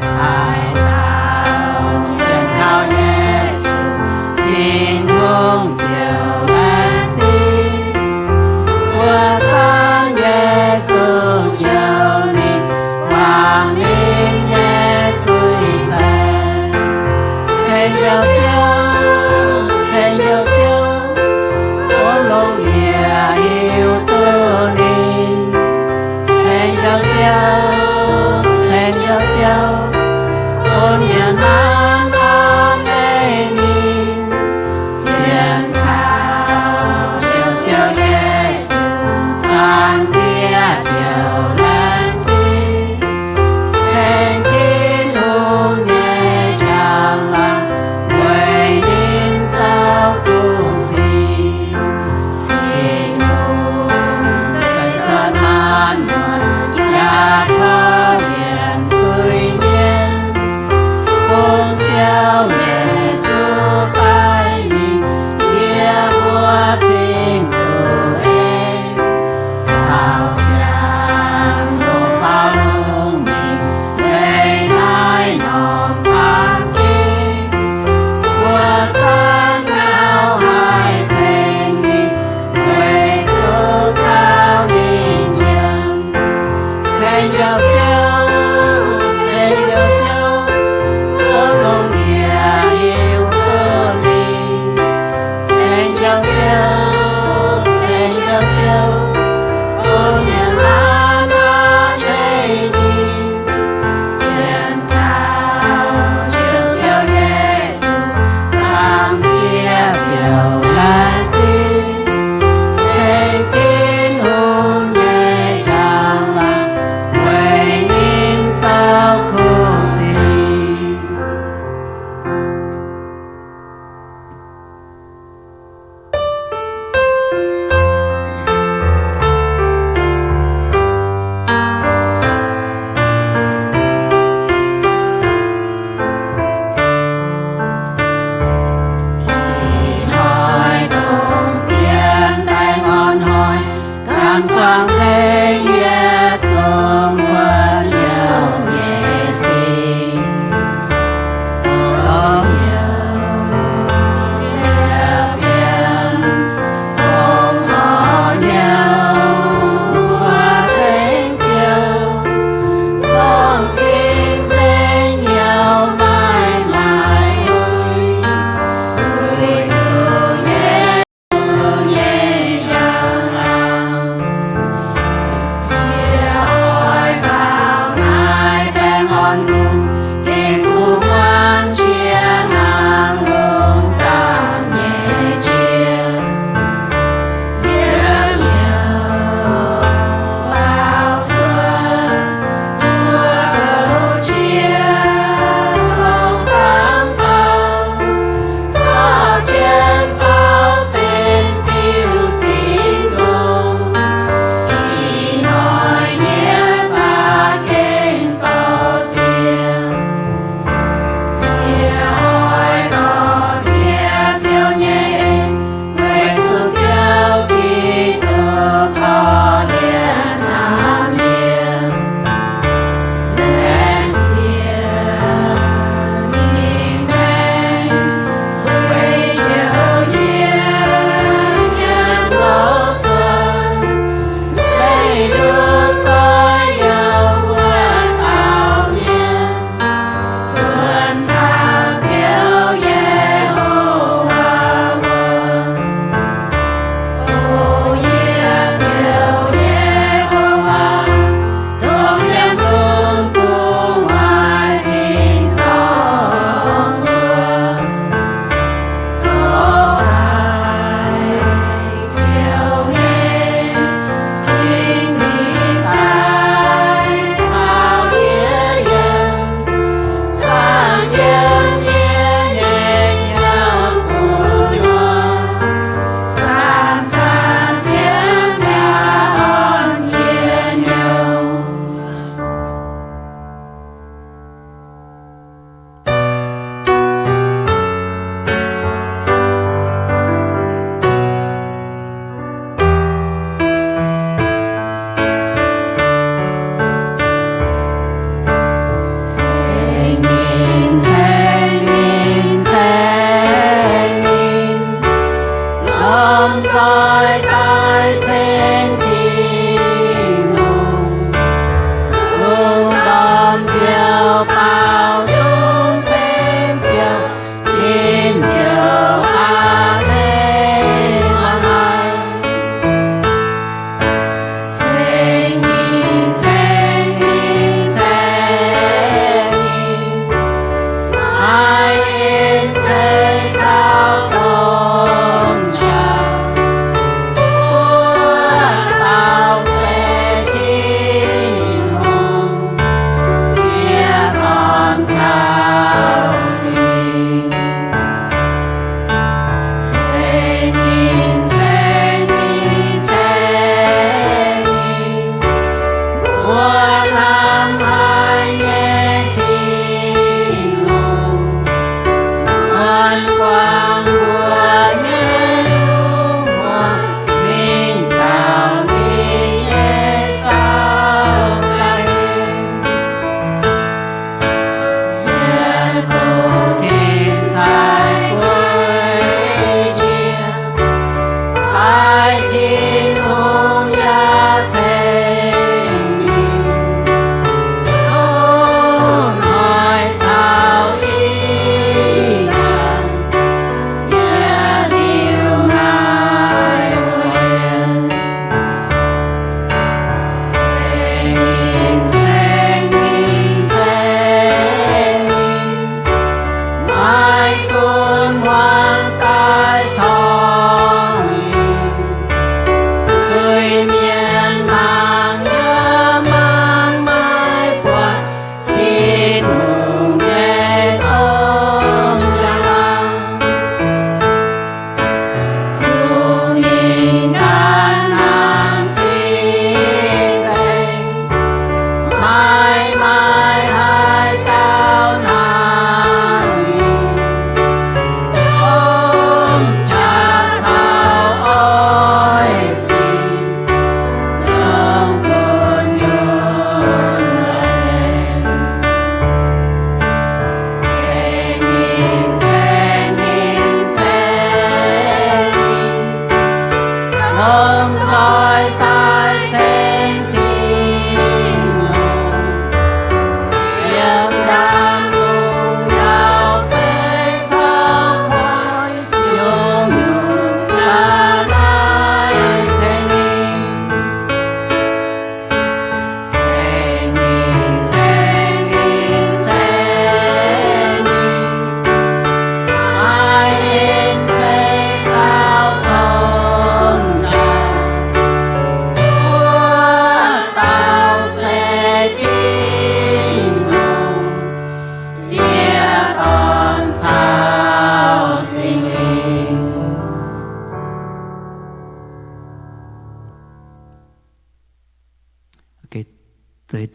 Haaix dauh sienx kaux Yesu, Tin-Hungh ziouc laengz zingh. Mbuo cangv Yesu njoux ninh, guangc ninh nyei zuiz daaih. Ceng njoux Ziouv, ceng njoux Ziouv, bun lungh ndiev hiuv duqv ninh. Ceng njoux Ziouv, ceng njoux Ziouv, bun mienh naaiv nor deix ninh. Sienx kaux njoux Ziouv Yesu, Zaangc Diex ziouc laengz zingh. Ceng Tin-Hungh nyei njang-laangc, weic ninh zoux gong-sic. Tin-Hungh ceix cuotv naaiv muonc, yaac korv-lienh zuiz-mienh, bun Ziouv Yesu daaih mingh yiem mbuo Zingh Nduqc Ei. Caux ziangh hoc faaux lungh mingh, leiz naaiv norm baamh gen, mbuo zungv ngauh haih ceng ninh, weic zuqc caux ninh yiem. Ceng njoux Ziouv, ceng njoux Ziouv, bun lungh ndiev hiuv duqv ninh. Ceng njoux Ziouv, ceng njoux Ziouv, bun mienh naaiv nor deix ninh. Sienx kaux njoux Ziouv Yesu, Zaangc Diex ziouc laengz zingh. Ceng Tin-Hungh nyei njang-laangc, weic ninh zoux gong-sic.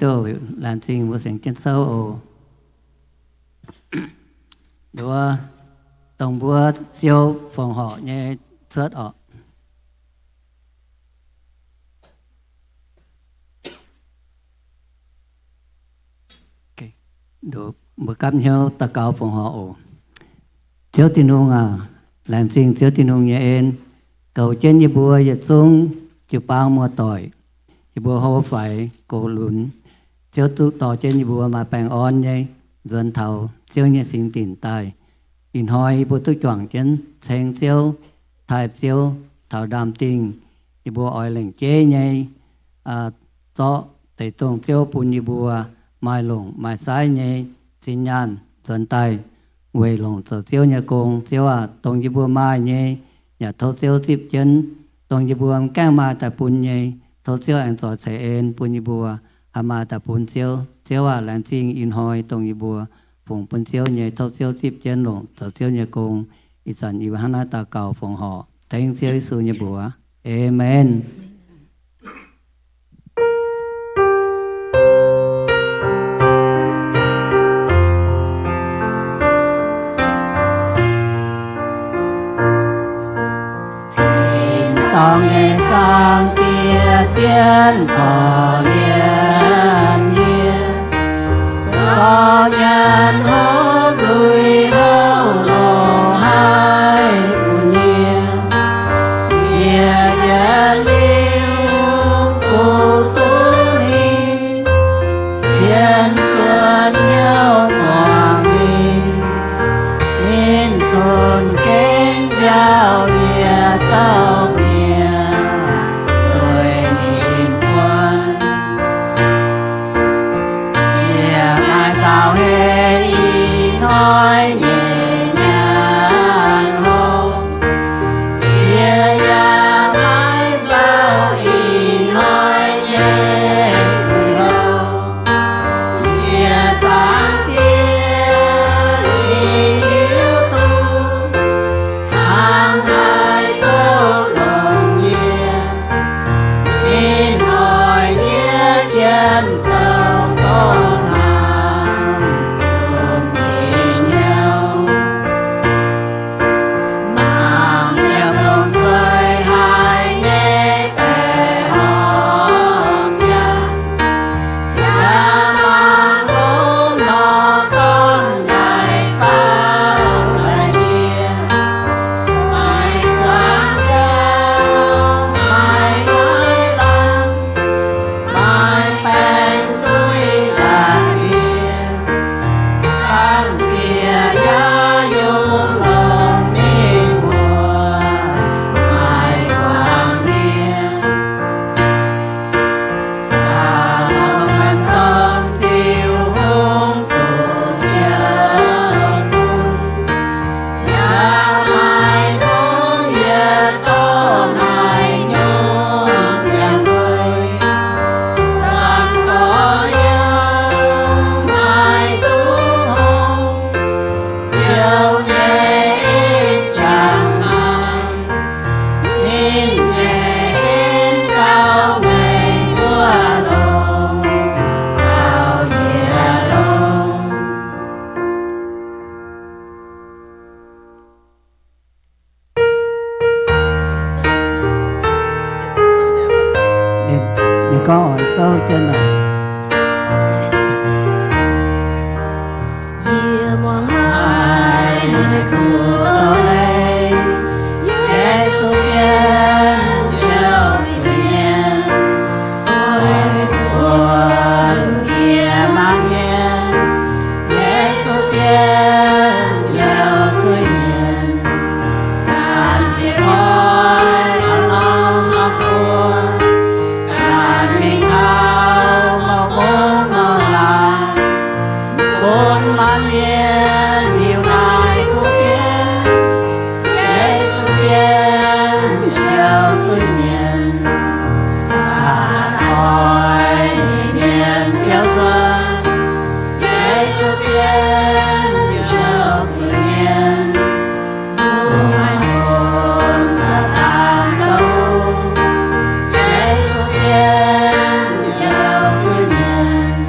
Ziouv laengz zingh mbuo saengv jienv souv oc. Nduov, dongh mbuo siou fongc horc nyei cuotv oc. Mbuo gapv hnyouv daux gaux fongc horc oc. Ziouv Tin-Hungh aac, laengz zingh Ziouv Tin-Hungh nyei en, goux jienv yie mbuo yietc zungv jiu-baang muoz-doic, yie mbuo hlo faix gox lunx. Ziouv duqv dorh jienv yie mbuo maaih baengh orn nyei nzuonx taux Ziouv nyei singx dinc daaih. Ih hnoi yie mbuo duqv juangc jienv ceng Ziouv, taaih Ziouv taux ndaam-dingh. Yie mbuo oix lengc jeiv nyei zorqv deix dongh Ziouv bun yie mbuo maaih longc maaih saaiv nyei zinh nyaanh nzuonx daaih weic longc zoux Ziouv nyei gong. Ziouv aac, dongh yie mbuo maaih nyei yaac tov Ziouv zipv jienv. Dongh yie mbuo mv gaengh maaih daaih bun nyei, tov Ziouv aengx zoix ceix en bun yie mbuo haih maaih daaih bun Ziouv. Ziouv aac, laengz zingh ih hnoi dongh yie mbuo fungx bun Ziouv nyei, tov Ziouv zipv jienv longc zoux Ziouv nyei gong. Ih zanc yie mbuo hnangv naaiv daux gaux fongc horc tengx Ziouv Yesu nyei mbuox. Aamen. Zinh dorngh nyei Zaangc Diex, zien korv lienh yie, zorc nyanc hopv lui houv longc haic bun yie. Yie yietc liuz fu-sux ninh, zien cuotv hnyouv muangx ninh, ninh zunc gengh nziaaux yie zouv mienh, sueih ninh guanh. Yie maaih zaux hei ih hnoi nyei nyanc hopv, yie yaac maaih zaux ih hnoi nyei uix louh. Yie Zaangc Diex, yie hiuv duqv hnangv haaix kouv longx yie. Ninh oix yie jienv zoux gong naaic zunc nyei hnyouv. Mangc yiem longc zueih haic nyei baeqc horngh jangx, yaac mangc longc nor gorngv naaic faaux nzaic jiex, maaih zuangx jauv, maaih maiv lamh, maaih baengc suiv laanh ndie. Zaangc Diex yaac yungz longc ninh mbuo maaih guangc nyie. Saa^lo^morn Domh Ziouv Hungh zuqc Ziouv duqv, yaac maaih dungz yietc dorh maaih nyungc nyanc sueih. Zuangx gorx-youz maaih duqv hngongx, Ziouv nyei en jangx maaih, ninh nyei en gauh mengh wuov longx taux yietc longx. Ninh, ninh gorngv oix souv jienv naaic. Yie muangx haic meih kuv doz leiz, Yesu zien Ziouv zuiz-mienh, oix zuqc buonv jiex mangc mienh. Yesu zien Ziouv zuiz-mienh, ganh bieqc koi caux norm norm buo, ganh mingh taux mouc mbong mouc laangc, bun maanc mienh liuz naaic kuv fienx. Yesu zien Ziouv zuiz-mienh, saah doix mienh ziouc zuangx. Yesu zien Ziouv zuiz-mienh, zuqc maiv gunv Saadaan zoux hungh. Yesu zien Ziouv zuiz-mienh,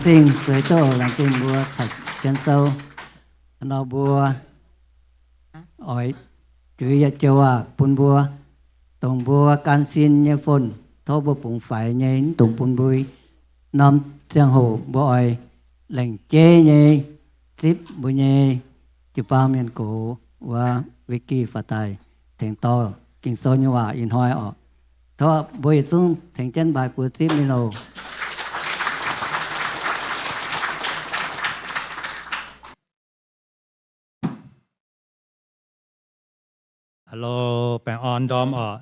Zingh zueiz doz laengz zingh mbuo caux jienv sou. Nor mbuo oix juix yietc joux waac bun mbuo, dongh mbuo gan sin nyei fon, tov mbuo bungx faix nyei, mv dungx bun mbuo norm ziangh hoc mbuo oix lengc jeiv nyei zipv mbuo nyei jiu-baang mienh gox wuov Vicky faaux daaih tengx dorh Ging-Sou nyei waac ih hnoi oc. Tov mbuo yietc zungv tengx jienv mbaih buoz zipv ninh oc. Hello, baengh orn ndorm oc.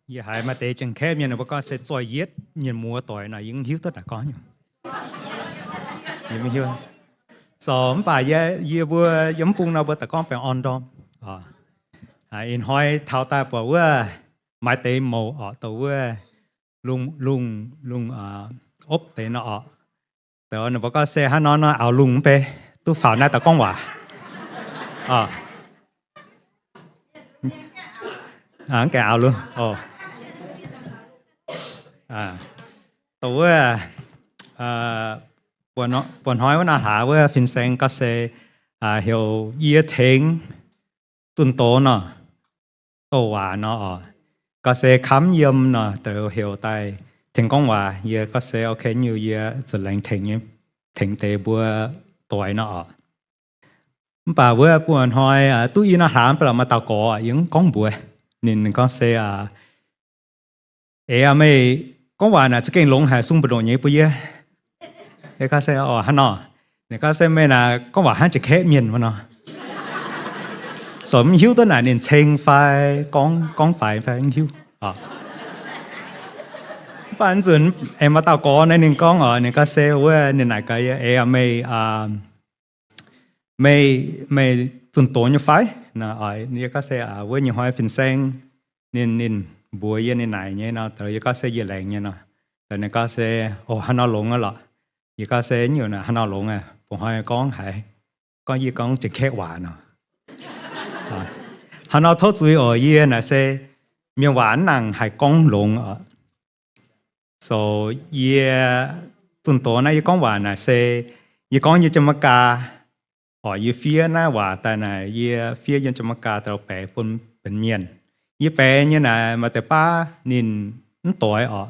Yie haiz maaih deix Janx-Kaeqv mienh ninh mbuo gorngv se zoih yietv mienh muoz doic nor, yie mv hiuv duqv naaic gorngv nyungc. So mv baac yie, yie mbuo yiem mv bung nor mbuo daaih gorngv baengh orn ndorm. Ih hnoi taux daaih buatc wuov maaih deix mouc oc, dongh wuov lungh, lungh, lungh opv deix nor oc. Dongh ninh mbuo gorngv se hnangv nor nor auv lungh mv bei, duqv faaux naaiv daaih gorngv waac. Mv gaengh auv lungh. Dongh wuov buo hnoi wuov naaiv hlaax wuov fin-saeng gorngv se heuc yie tengx zunh doz nor, douh waac nor oc. Gorngv se kamv yiem nor, deix heuc daaih tengx gorngv waac, yie gorngv se ok, nyungc yie zuqc laengz tengx nyei, tengx deix mbuo doic nor oc. Mv baac wuov buo hnoi duqv i naaiv hlaax mv baac lorqc maaih dauh gorx yie mv gorngv mbuox ninh, ninh gorngv se eix aac, meih gorngv waac naaic za'gengh longx haic, sung mbu'ndongx nyei bun yie. Yie gorngv se, Oc, hnangv nor. Ninh gorngv se, Meih naaic gorngv waac hnangv Janx-Kaeqv mienh wuov nor. So mv hiuv duqv naaic ninh ceng fai gorngv, gorngv faix fai mv hiuv. Mv baac nzunc aengx maaih dauh gorx naaiv ninh gorngv oc, ninh gorngv se wuov ninh naaic gaax yie, Eix aac, meih, meih, meih zunh doz nyei fai? Yie gorngv se, Wuov nyei hnoi fin-saeng ninh, ninh mbuox yie ninh naaic nyei nor, yie gorngv se yie laengz nyei nor. Ninh gorngv se, Oc, hnangv nor longx aqv lorqc. Yie gorngv se, Nyungc naaic hnangv nor longx aqv, bun hnoi gorngv haaix, gorngv yie gorngv Janx-Kaeqv waac nor. Hnangv nor tov zuiz oc, yie naaic se mienh waac mv nangc haih gorngv longx oc. So yie zunh doz naaiv yie gorngv waac naaic se yie gorngv yiem Janx-Meigaa, oc, yie fiev naaiv waac daaih naaic, yie fiev yiem Janx-Meigaa daaih baeqc bun benx mienh. Yie baeqc nyei naaic maaih deix baav ninh mv doix oc.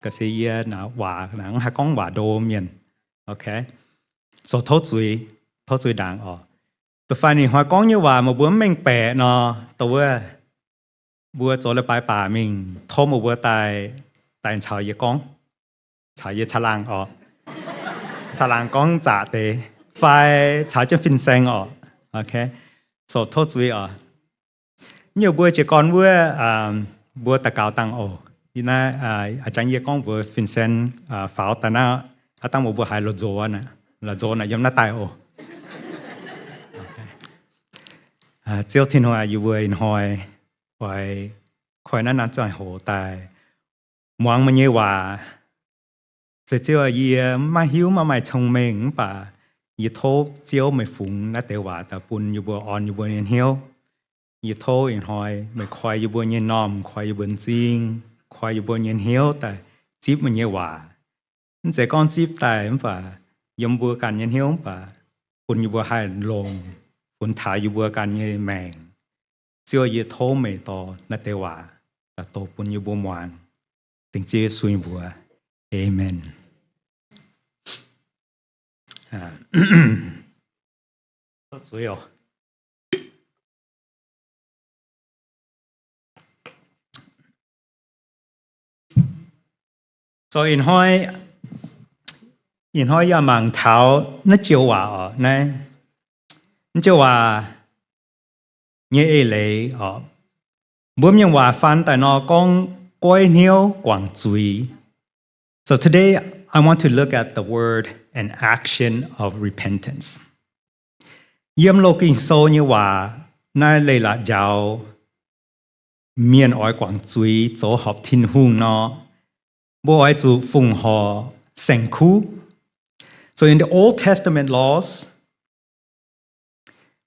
Ga'sie yie naaic waac naaic mv haih gorngv waac ndo mienh. Ok. So tov zuiz, tov zuiz ndaangc oc. Da'faanh ninh hnoi gorngv nyei waac meih mbuo mv mengh baeqc nor, dongh wuov mbuo zoux leiz-baaix baac mingh tov meih mbuo daaih, daaih caux yie gorngv, caux yie caangh laangh oc, caangh laangh gorngv zaqc deix, fai caux jienv fin-saeng oc. Ok. So tov zuiz oc. Nyungc mbuo jiez gorn wuov, mbuo daux gaux dangh oc. Yie naaiv, a'jangv yie gorngv mbuox fin-saeng faaux daaih naaiv, aav dangh mbuo haiz la'nzox, la'nzox naaic yiem naaiv daaih oc. Ziouv Tin-Hungh aac, yie mbuo ih hnoi oix koi naaiv norm ziangh hoc daaih muangx meih nyei waac. Se Ziouv, yie mv maaih hiuv, mv maaih cong-mengh, mv baac yie tov Ziouv meih fungx naaiv deix waac daaih bun yie mbuo orn yie mbuo nyei hnyouv. Yie tov ih hnoi meih koi yie mbuo nyei m'normh, koi yie mbuo m'zing, koi yie mbuo nyei hnyouv daaih zipv meih nyei waac. Mv zeiz gorngv zipv daaih mv baac yiem mbuo ganh nyei hnyouv mv baac bun yie mbuo haih longc, funx taux yie mbuo ganh nyei maengc. Ziouv, yie tov meih dorh naaiv deix waac daaih doh bun yie mbuo muangx. Dengv Ziouv Yesu nyei mbuox. Amen. So ih hnoi, ih hnoi yie mangc taux naaiv joux waac oc, naaiv, naaiv joux waac nyei eix leiz oc. Mbuo mienh waac faan daaih nor gorngv goiv hnyouv guangc zuiz. So today I want to look at the word and action of repentance. Yiem loz Ging-Sou nyei waac naaiv leiz-latc njaaux mienh oix guangc zuiz zoux horpc Tin-Hungh nor, mbuo oix zuqc fongc horc saeng-kuv. So in the Old Testament laws,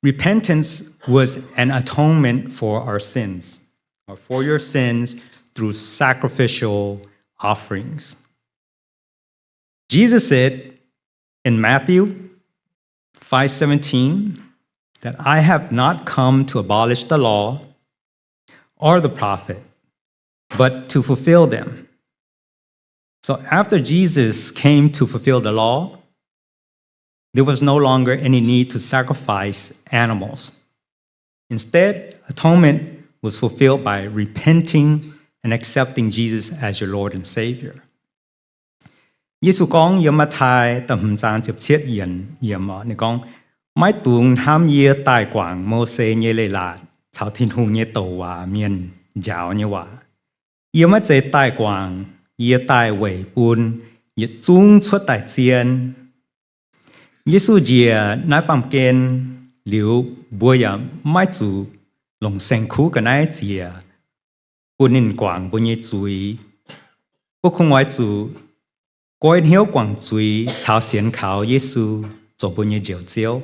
repentance was an atonement for our sins, or for your sins through sacrificial offerings. Jesus said in Matthew five seventeen that, "I have not come to abolish the law or the prophet, but to fulfill them." So after Jesus came to fulfill the law, there was no longer any need to sacrifice animals. Instead, atonement was fulfilled by repenting and accepting Jesus as your Lord and Savior. Yesu gorngv yiem Matv^tai da'hmz zaang ziepc cietv yiemc, ninh gorngv, Maiv dungx hnamv yie daaih guangc Mose nyei leiz-latc caux Tin-Hungh nyei douc waac mienh njaaux nyei waac. Yie maiv zeiz daaih guangc, yie daaih weic bun yietc zungv cuotv daaih zien. Yesu njiec naaiv baamh gen liuz, mbuo yaac maiv zuqc longc saeng-kuv ga'naaiv ziec bun ninh guangc mbuo nyei zuiz. Mbuo kungx oix zuqc goiv hnyouv guangc zuiz caux sienx kaux Yesu zoux mbuo nyei Njoux Ziouv.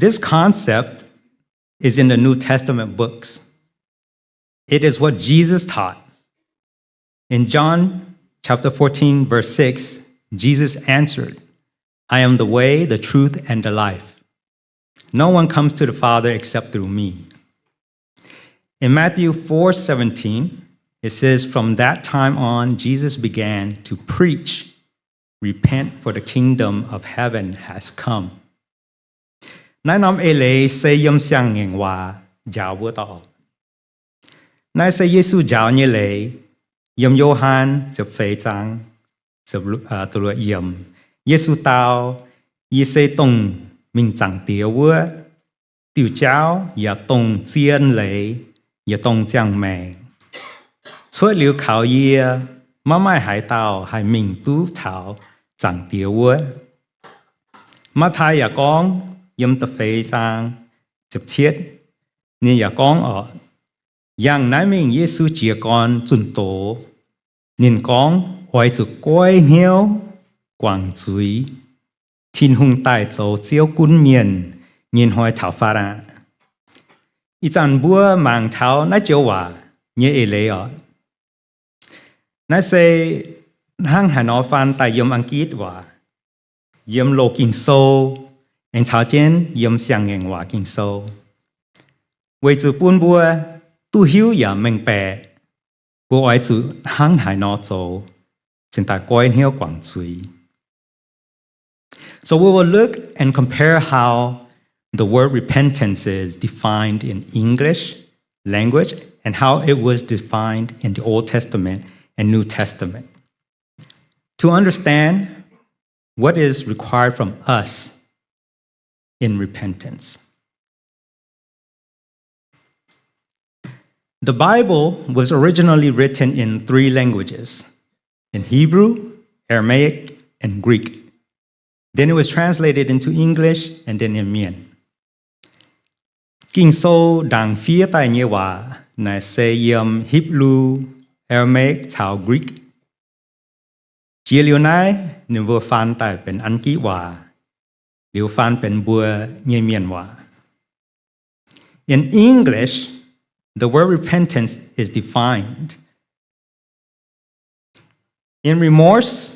This concept is in the New Testament books. It is what Jesus taught. In John chapter fourteen, verse six, Jesus answered, "I am the way, the truth, and the life. No one comes to the Father except through me." In Matthew four seventeen, it says, "From that time on, Jesus began to preach, 'Repent, for the kingdom of heaven has come.'" Naaiv norm eix leiz se yiem Siang-Ngaengc Waac njaaux mbuo daaih. Naaiv se Yesu njaaux nyei leiz yiem Yo^han ziepc feix zaang, ziepc, aa, da'luoqc yiemc. Yesu dau, Yie se dongh mingh Zaangc Diex wuov. Diuh jauv yaac dongh zien leiz, yaac dongh ziangh maengc. Cuotv liuz kaux yie, maiv maaih haaix dauh haih mingh duqv taux Zaangc Diex wuov. Matv^tai yaac gorngv, yiem da'feix zaang ziepc cietv, ninh yaac gorngv oc, yangh naaiv mingh Yesu jiez gorn zunh doz. Ninh gorngv, Oix zuqc goiv hnyouv guangc zuiz. Tin-Hungh daaih zoux Ziouv gunv mienh nyei hnoi taux fatv aqv. Ih zanc mbuo mangc taux naaiv joux waac nyei eix leiz oc. Naaiv se hnangv haaix nor faan daaih yiem Ang^gitv waac, yiem loz Ging-Sou, aengx caux jienv yiem Siang-Ngaengc Waac Ging-Sou, weic zuqc bun mbuo duqv hiuv yaac mengh baeqc mbuo oix zuqc hnangv haaix nor zoux cingx daaih goiv hnyouv guangc zuiz. So we will look and compare how the word repentance is defined in English language and how it was defined in the Old Testament and New Testament to understand what is required from us in repentance. The Bible was originally written in three languages, in Hebrew, Aramaic, and Greek. Then it was translated into English and then in Mien. Ging-Sou ndaangc fiev daaih nyei waac naaic se yiem Hipv^lu, Aramaic caux Greek. Jiex liuz naaiv, ninh mbuo faan daaih benx Ang^gitv waac, liuz faan benx mbuo nyei Mienh waac. In English, the word repentance is defined in remorse,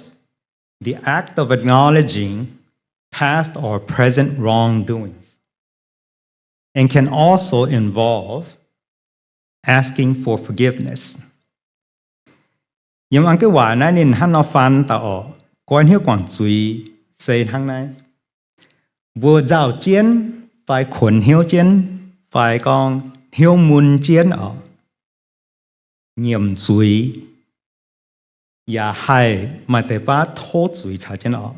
the act of acknowledging past or present wrongdoings, and can also involve asking for forgiveness. Yiem Ang^gitv waac naaiv ninh hnangv nor faan daaih oc, goiv hnyouv guangc zuiz se hnangv naaiv. Mbuo nzauh jienv fai kuonx hnyouv jienv fai gorngv hnyouv mun jienv oc, nyiemc zuiz, yaac haih maaih deix baav tov zuiz caux jienv oc.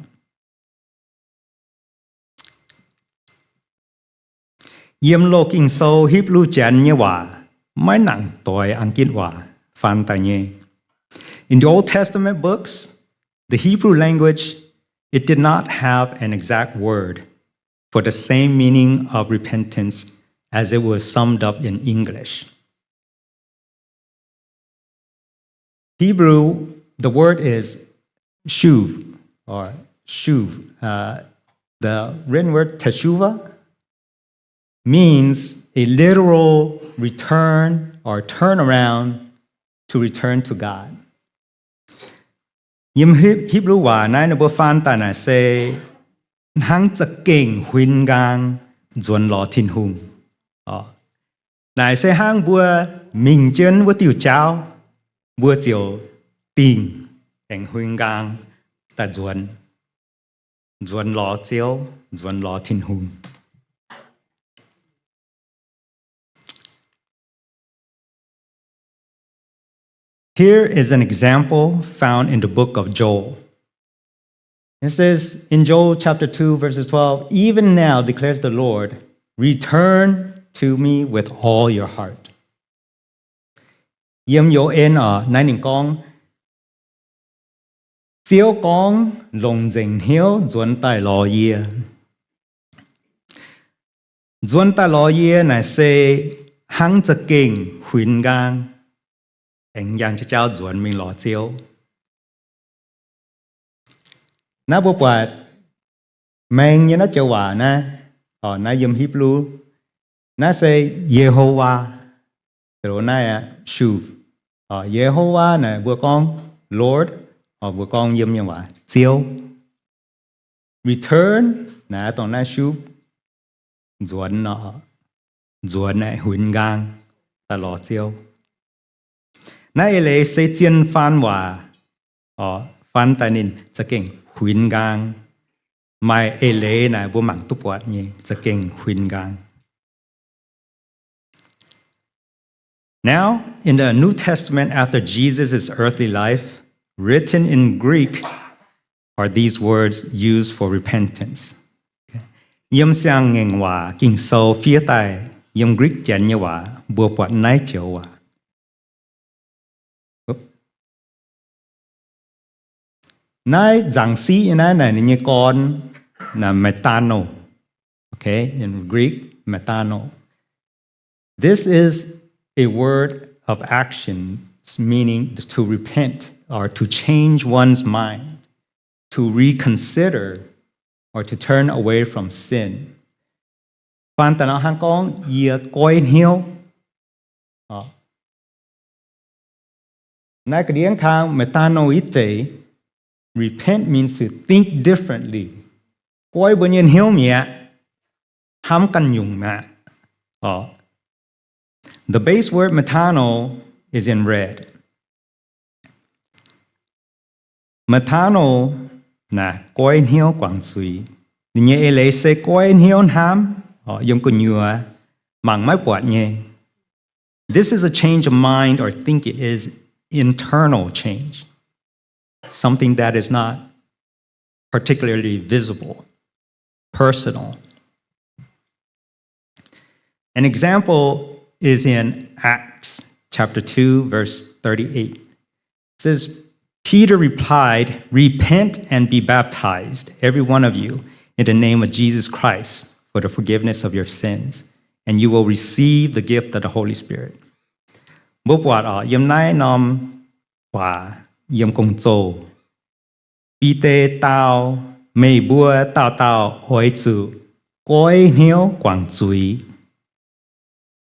Yiem loz Ging-Sou Hipv^lu Janx nyei waac maiv nangc doix Ang^gitv waac faan daaih nyei. In the Old Testament books, the Hebrew language, it did not have an exact word for the same meaning of repentance as it was summed up in English. Hebrew, the word is shuv or shuv. Uh, the written word teshuvah means a literal return or turn around to return to God. Yiem Hipv-, Hipv^lu waac naaiv ninh mbuo faan daaih naaic se hnangv za'gengh huin nqaang nzuonx lorz Tin-Hungh. Naaic se hnangv mbuo mingh jienv wuov diuh jaauv, mbuo ziouc dingh aengx huin nqaang daaih nzuonx, nzuonx lorz Ziouv, nzuonx lorz Tin-Hungh. Here is an example found in the book of Joel. It says in Joel chapter two, verses twelve, "Even now, declares the Lord, return to me with all your heart." Yiem Yo^en oc, naaiv ninh gorngv, Ziouv gorngv, longc nzengc hnyouv nzuonx daaih lorz yie. Nzuonx daaih lorz yie naaic se hnangv za'gengh huin nqaang, aengx yangh jauv nzuonx mingh lorz Ziouv. Naaiv mbuo buatc maeng nyei naaiv joux waac naaiv, naaiv yiem Hipv^lu, naaiv se Yehovaa, naaiv aqv, shuv. Yehovaa naaic mbuo gorngv Lord, mbuo gorngv yiem nyei waac Ziouv. Return naaic dongh naaiv shuv, nzuonx nor, nzuonx naaic huin nqaang daaih lorz Ziouv. Naaiv eix leiz se zien faan waac, faan daaih ninh za'gengh huin nqaang. Maaih eix leiz naaic mbuo mangc duqv buatc nyei za'gengh huin nqaang. Now, in the New Testament, after Jesus' earthly life, written in Greek, are these words used for repentance. Yiem Siang-Ngaengc Waac Ging-Sou fiev daaih yiem Greek Janx nyei waac mbuo buatc naaiv joux waac. Naaiv nzaangc siqv nyei naaiv naaic ninh nyei gorn naaic metano. Okay, in Greek, metano. This is a word of action, meaning to repent or to change one's mind, to reconsider, or to turn away from sin. Faan daaih nor hnangv gorngv yie goiv hnyouv. Naaiv ga'ndiev kang metanoite, repent means to think differently. Goiv mbuo nyei hnyouv mi'aqv, hnamv ganh nyungc mi'aqv. The base word metano is in red. Metano naaic goiv hnyouv guangc zuiz. Ninh nyei eix leiz se goiv hnyouv hnamv, yiem gu'nyuoz mangc maiv buatc nyei. This is a change of mind or thinking. It is internal change, something that is not particularly visible, personal. An example is in Acts chapter two, verse thirty-eight. It says, Peter replied, "Repent and be baptized, every one of you, in the name of Jesus Christ, for the forgiveness of your sins, and you will receive the gift of the Holy Spirit." Mbuo buatc oc, yiem naaiv norm waac yiem Gong-Zoh, Bide dau, meih mbuo dauh dauh oix zuqc goiv hnyouv guangc zuiz,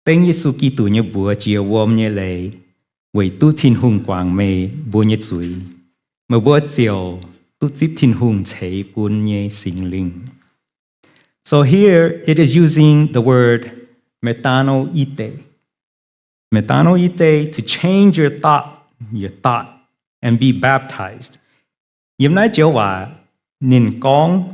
dengv Yesu Giduc nyei mbuox jiex wuom nyei leiz, weic duqv Tin-Hungh guangc meih mbuo nyei zuiz. Meih mbuo ziouc duqv zipv Tin-Hungh ceix bun nyei Singx Lingh. So here it is using the word metanoite. Metanoite, to change your thought, your thought, and be baptized. Yiem naaiv joux waac ninh gorngv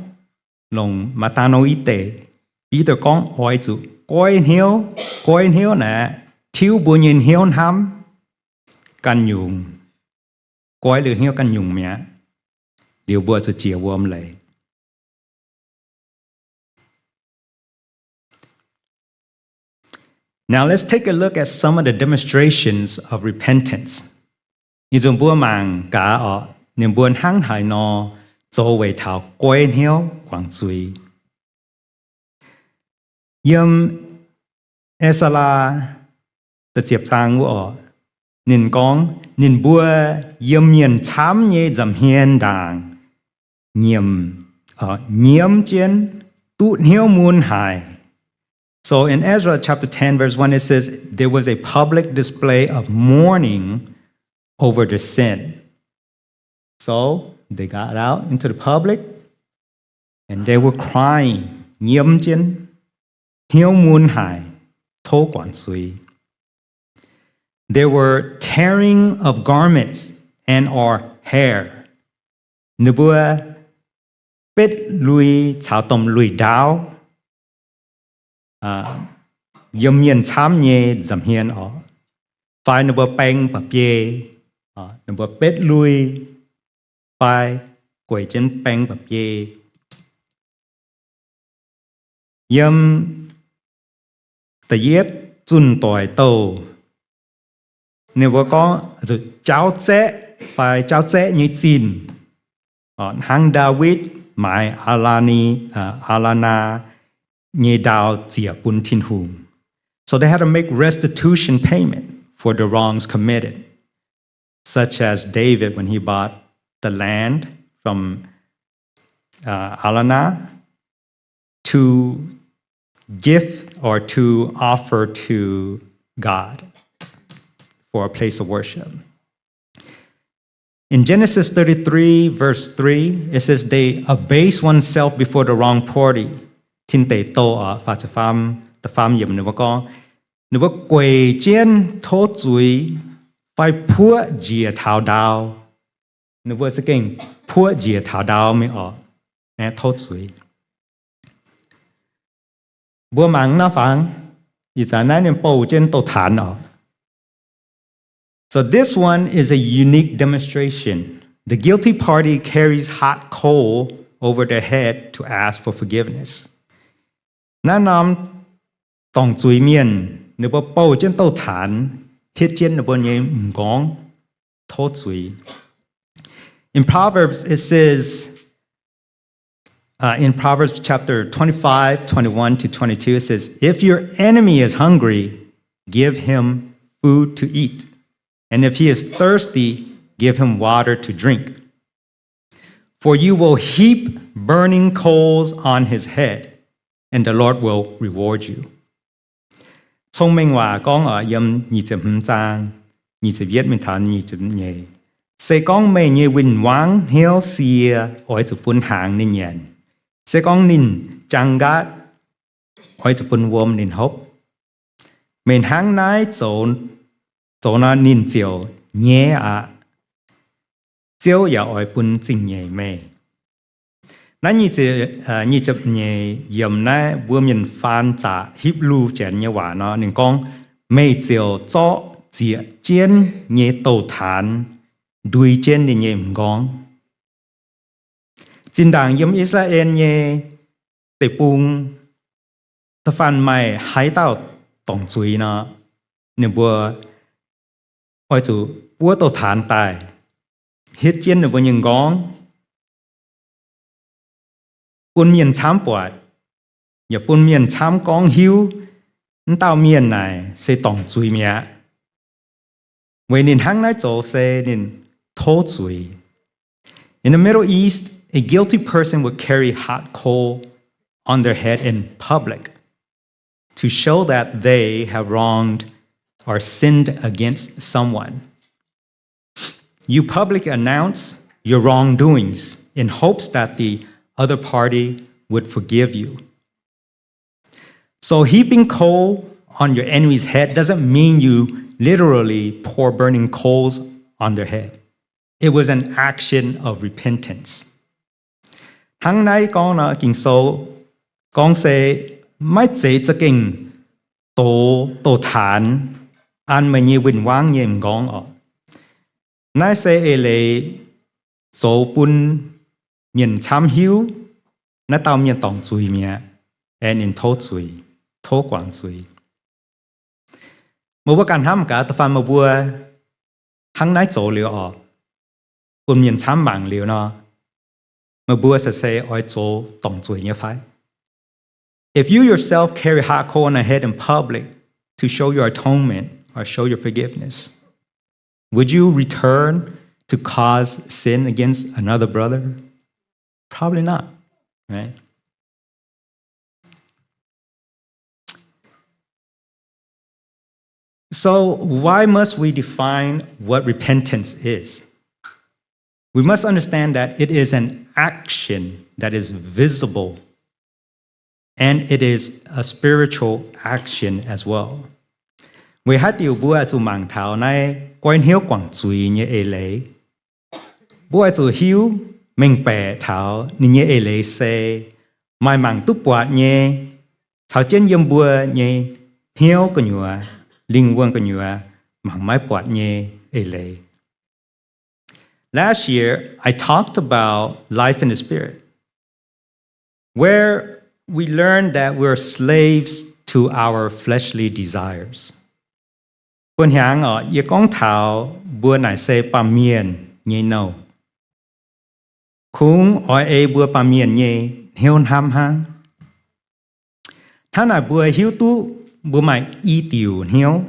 longc metanoite, Bide gorngv oix zuqc goiv hnyouv. Goiv hnyouv naaic tiuv mbuo nyei hnyouv hnamv ganh nyungc, goiv liuz hnyouv ganh nyungc mi'aqv, liuz mbuo zuqc jiex wuom leiz. Now let's take a look at some of the demonstrations of repentance. Ih zanc mbuo mangc gaax oc, ninh mbuo hnangv haaix nor zoux weic taux goiv hnyouv guangc zuiz. Yiem E^saa^laa da'ziepc zaang wuov oc, ninh gorngv ninh mbuo yiem mienh camv nyei nza'hmien ndaangc nyiemc, nyiemv jienv duqv hnyouv mun haic. So in Ezra chapter ten, verse one, it says, "There was a public display of mourning over the sin." So they got out into the public and they were crying, nyiemv jienv, hnyouv mun haic, tov guangc zuiz. There were tearing of garments and or hair. Ninh mbuo betv lui caux domh luic ndaauv yiem mienh camv nyei nza'hmien oc. Fai ninh mbuo baeng ba'biei, ninh mbuo betv lui, fai gueic jienv baeng ba'biei. Yiem da'yietv zunh doic douh, ninh mbuo gorngv jaauv zaeqv fai jaauv zaeqv nyei zinh, hnangv Ndaawitv maaiz Aa^laa^ni, Aa^laa^naa nyei ndaau ziec bun Tin-Hungh. So they had to make restitution payment for the wrongs committed, such as David when he bought the land from uh, Aa^laa^naa to give or to offer to God for a place of worship. In Genesis thirty-three, verse three, it says, they abase oneself before the wrong party. Tin Deic Douh, uh, faah ziepc faam, da'faam yiemc ninh mbuo gorngv, ninh mbuo gueic jienv tov zuiz fai puoqv njiec taux ndaau. Ninh mbuo za'gengh puoqv njiec taux ndaau mingh oc, aeqv, tov zuiz. Mbuo mangc naaiv fangx, ih zanc naaiv ninh bouh jienv douh taanx oc. So this one is a unique demonstration. The guilty party carries hot coal over their head to ask for forgiveness. Naaiv norm dorngc zuiz mienh, ninh mbuo bouh jienv douh taanx, hietv jienv ninh mbuo nyei m'nqorngv, tov zuiz. In Proverbs, it says, uh, in Proverbs chapter twenty-five, twenty-one to twenty-two, it says, if your enemy is hungry, give him food to eat. And if he is thirsty, give him water to drink. For you will heap burning coals on his head, and the Lord will reward you. Cong-Mengh Waac gorngv oc, yiem nyic ziepc hmz zaang, nyic ziepc yietv mingh taux nyic ziepc nyeic, se gorngv meih nyei win-wangv hnyouv sie, oix zuqc bun hnaangx ninh nyanc. Se gorngv ninh jaang nqaatv, oix zuqc bun wuom ninh hopv. Meih hnangv naaiv zoux, zoux nor ninh ziouc nyaiv aqv. Ziouv yaac oix bun zingh nyeic meih. Naaiv nyic ziepc, nyic ziepc nyeic yiemc naaiv mbuo mienh faan zaqc Hipv^lu Janx nyei waac nor, ninh gorngv, meih ziouc zorqv zieqc jienv nyei douh taanx ndui jienv ninh nyei m'nqorngv. Zinh ndaangc yiem I^saa^laa^en nyei deic-bung, da'faanh maaih haaix dauh dorngc zuiz nor, ninh mbuo oix zuqc buov douh taanx daaih, hietv jienv ninh mbuo nyei m'nqorngv, bun mienh camv buatc, yaac bun mienh camv gorngv hiuv, m'dauh mienh naaic se dorngc zuiz mi'aqv. Weic ninh hnangv naaiv zoux se ninh tov zuiz. In the Middle East, a guilty person would carry hot coal on their head in public to show that they have wronged or sinned against someone. You publicly announce your wrongdoings in hopes that the other party would forgive you. So heaping coal on your enemy's head doesn't mean you literally pour burning coals on their head. It was an action of repentance. Hnangv naaiv gorngv nor, Ging-Sou gorngv se maiv zeiz za'gengh dox douh taanx an meih nyei win-wangv nyei m'nqorngv oc. Naaiv se eix leiz zoux bun mienh camv hiuv, naaiv dauh mienh dorngc zuiz mi'aqv, aengx ninh tov zuiz, tov guangc zuiz. Meih mbuo ganh hnamv gaax, da'faanh meih mbuo hnangv naaiv zoux liuz oc, bun mienh camv mangc liuz nor, meih mbuo se se oix zoux dorngc zuiz nyei fai? If you yourself carry hot coal on your head in public to show your atonement or show your forgiveness, would you return to cause sin against another brother? Probably not, right? So why must we define what repentance is? We must understand that it is an action that is visible, and it is a spiritual action as well. Weic haaix diuc mbuo oix zuqc mangc taux naaiv goiv hnyouv guangc zuiz nyei eix leiz? Mbuo oix zuqc hiuv mengh baeqc taux ninh nyei eix leiz se maaih mangc duqv buatc nyei, caux jienv yiem mbuo nyei hnyouv gu'nyuoz, lingh wuonh gu'nyuoz mangc maiv buatc nyei eix leiz. Last year, I talked about life in the spirit, where we learned that we're slaves to our fleshly desires. Buo hnyangx oc, yie gorngv taux mbuo naaic se baamh mienh nyei nouh. Kungx oix ei mbuo baamh mienh nyei hnyouv hnamv hnangv. Hnangv naaic mbuo hiuv duqv mbuo maaih i diuc hnyouv.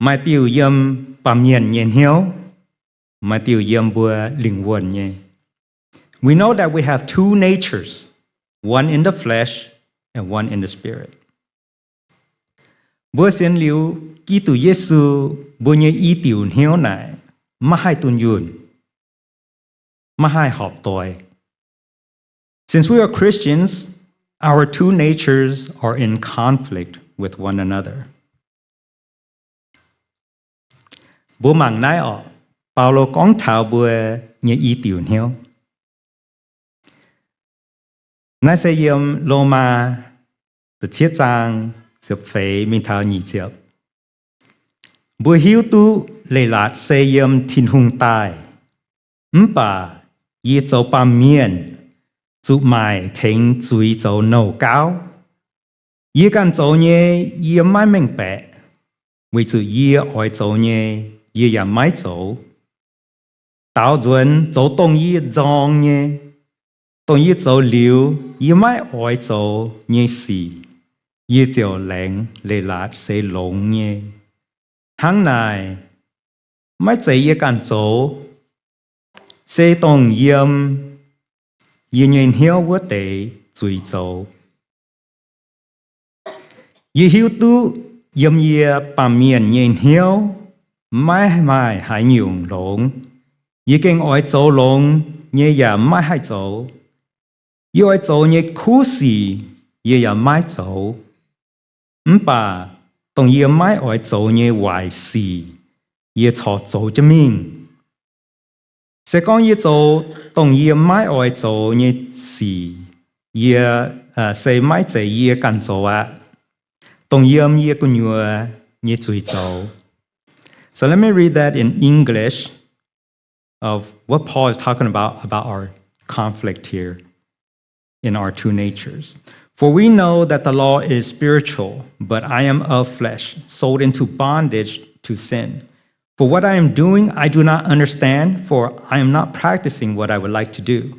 Maaih diuc yiem baamh mienh nyei hnyouv, maaih diuc yiem mbuo lingh wuonh nyei. We know that we have two natures, one in the flesh and one in the spirit. Mbuo sienx liuz Giduc Yesu, mbuo nyei i diuc hnyouv naaic maiv haih dunh yunh, maiv haih horpc doix. Since we are Christians, our two natures are in conflict with one another. Mbuo mangc naaiv oc, Baulo gorngv taux mbuo nyei i diuc hnyouv. Naaiv se yiem Lomaa da'cietv zaang ziepc feix mingh taux nyic ziepc. Mbuo hiuv duqv leiz-latc se yiem Tin-Hungh daaih, mv baac yie zoux baamh mienh zuqc maaic tengx zuiz zoux nouh gauv. Yie ganh zoux nyei, yie maiv mengh baeqc, weic zuqc yie oix zoux nyei, yie yaac maiv zoux. Daaux nzuonx zoux dongh yie nzorng nyei, dongh yie zoux liuz yie maiv oix zoux nyei sic, yie ziouc laengz leiz-latc se longx nyei. Hnangv naaic, maiv zeiz yie ganh zoux, se dongh yiem yie nyei hnyouv wuov deix zuiz zoux. Yie hiuv duqv yiem yie baamh mienh nyei hnyouv maiv maaih haaix nyungc longx. Yie gengh oix zoux longx nyei yaac maiv haih zoux. Yie oix zoux nyei kuv sic yie yaac maiv zoux. Mv baac dongh yie maiv oix zoux nyei waaic sic, yie corc zoux jienv mingh. Se gorngv yie zoux dongh yie maiv oix zoux nyei sic, yie, se maiv zeiz yie ganh zoux aqv. Dongh yiem yie gu'nyuoz nyei zuiz zoux. So let me read that in English of what Paul is talking about, about our conflict here in our two natures. For we know that the law is spiritual, but I am of flesh, sold into bondage to sin. For what I am doing, I do not understand, for I am not practicing what I would like to do,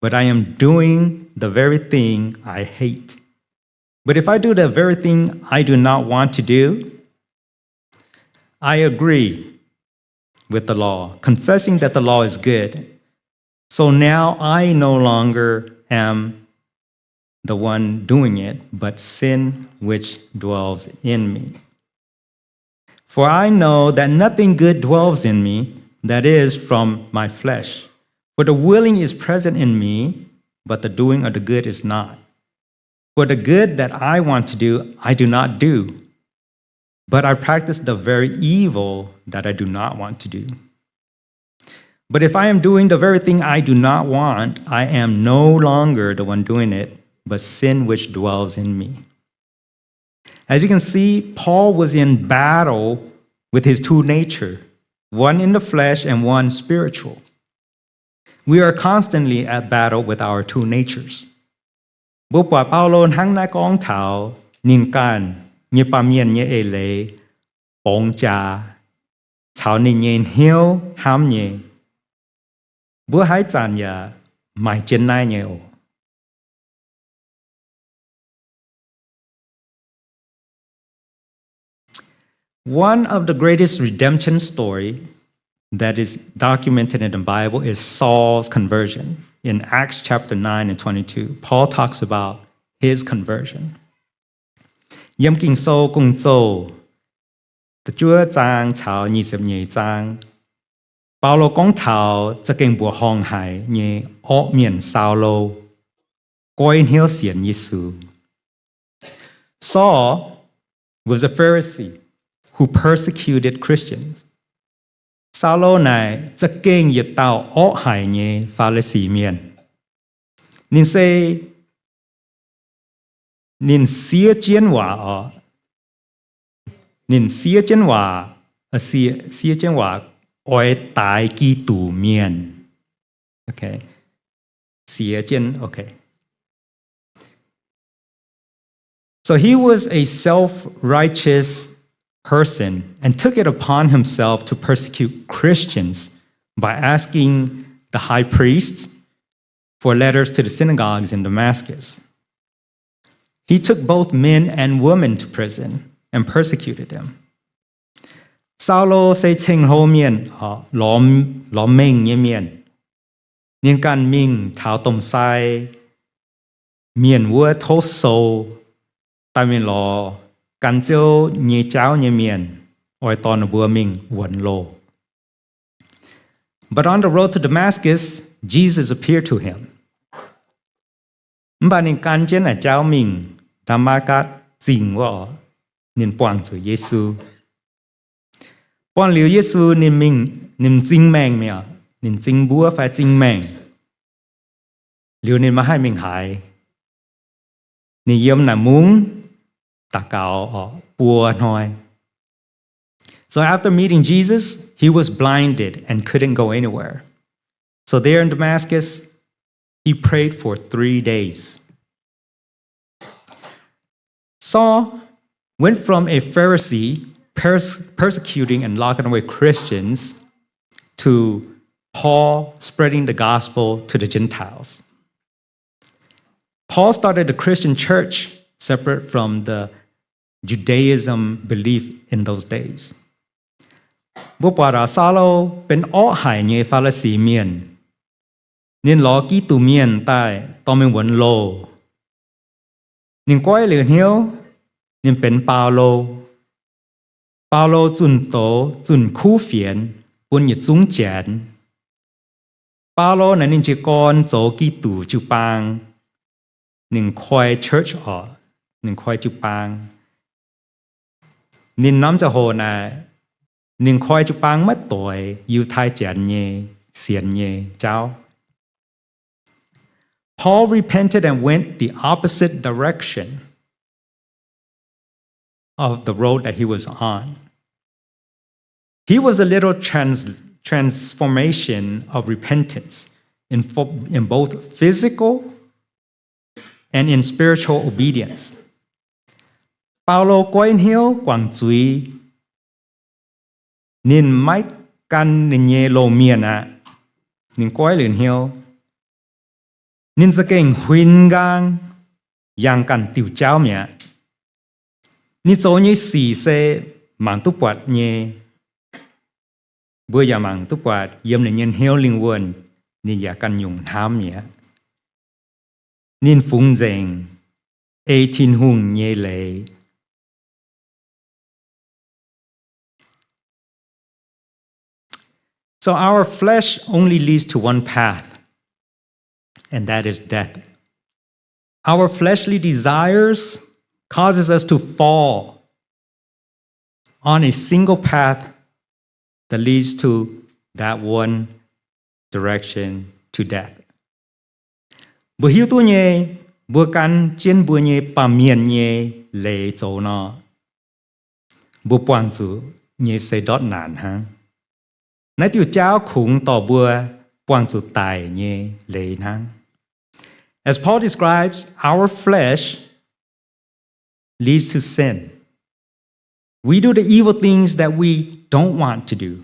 but I am doing the very thing I hate. But if I do the very thing I do not want to do, I agree with the law, confessing that the law is good. So now I no longer am the one doing it, but sin which dwells in me. For I know that nothing good dwells in me, that is, from my flesh. For the willing is present in me, but the doing of the good is not. For the good that I want to do, I do not do, but I practice the very evil that I do not want to do. But if I am doing the very thing I do not want, I am no longer the one doing it, but sin which dwells in me. As you can see, Paul was in battle with his two nature, one in the flesh and one spiritual. We are constantly at battle with our two natures. Mbuo buatc Baulo hnangv naaiv gorngv taux ninh ganh nyei baamh mienh nyei eix leiz borngz jaax caux ninh nyei hnyouv hnamv nyei. Mbuo haaix zanc yaac maaih jienv naaiv nyei oc. One of the greatest redemption story that is documented in the Bible is Saul's conversion. In Acts chapter nine and twenty-two, Paul talks about his conversion. Yiem Ging-Sou Gong-Zoh da'juov zaang caux nyic ziepc nyeic zaang, Baulo gorngv taux za'gengh mbuoqc horngh haic nyei orqv mienh Saulo goiv hnyouv sienx Yesu. Saul was a Pharisee who persecuted Christians. Saulo naaic za'gengh yietc dauh orqv haic nyei Faa^li^si mienh. Ninh se, ninh siev jienv waac oc. Ninh siev jienv waac, siev, siev jienv waac oix daix Giduc mienh. Okay. Siev jienv, okay. So he was a self-righteous person and took it upon himself to persecute Christians by asking the high priest for letters to the synagogues in Damascus. He took both men and women to prison and persecuted them. Saulo se ceng-hlo mienh, lorz, lorz mengh nyei mienh. Ninh ganh mingh taux domh sai mienh wuov tov sou, daaih mingh lorz gan Ziouv nyei jauv nyei mienh, oix dorh ninh mbuo mingh wuonx loh. But on the road to Damascus, Jesus appeared to him. Mv baac ninh gan jienv naaic jauv mingh Ndaa^matv^gatc Zingh wuov, ninh buangh zuqc Yesu. Buangh liuz Yesu, ninh mingh, ninh m'zing maengh mi'aqv, ninh m'zing mbuov fai m'zing maengh. Liuz ninh maiv haih mingh haaix. Ninh yiem naaic mungv daux gaux buo hnoi. So after meeting Jesus, he was blinded and couldn't go anywhere. So there in Damascus, he prayed for three days. Saul went from a Pharisee pers-, persecuting and locking away Christians to Paul spreading the gospel to the Gentiles. Paul started the Christian church separate from the Judaism belief in those days. Mbuo buatc Saulo benx orqv haic nyei Faa^li^si mienh. Ninh lorz Giduc mienh daaih dorh mingh wuonx loh. Ninh goiv liuz hnyouv, ninh benx Baulo. Baulo zunh doz, zunh kuv fienx bun yietc zungv Janx. Baulo naaic ninh jiez gorn zoux Giduc jiu-baang. Ninh koi church oc, ninh koi jiu-baang. Ninh norm ziangh hoc naaic, ninh koi jiu-baang maiv doix Yiutai Janx nyei sienx nyei jauv. Paul repented and went the opposite direction of the road that he was on. He was a little trans-, transformation of repentance in fo-, in both physical and in spiritual obedience. Baulo goiv hnyouv guangc zuiz. Ninh maiv gan ninh nyei loz-mienh aqv. Ninh goiv liuz hnyouv, ninh za'gengh huin nqaang, yangh ganh diuh jauv mi'aqv. Ninh zoux nyei sic se mangc duqv buatc nyei. Mbuo yaac mangc duqv buatc yiem ninh nyei hnyouv lingh wuonh, ninh yaac ganh nyungc hnamv mi'aqv. Ninh fungx nzengc, ei Tin-Hungh nyei leiz. So our flesh only leads to one path, and that is death. Our fleshly desires causes us to fall on a single path that leads to that one direction, to death. Mbuo hiuv duqv nyei, mbuo gan jienv mbuo nyei baamh mienh nyei leiz zoux nor, mbuo buangh zuqc nyei se ndortv naanc hnangv. Naaiv diuh jauv kungx dorh mbuo buangh zuqc daic nyei leiz hnangv. As Paul describes, our flesh leads to sin. We do the evil things that we don't want to do.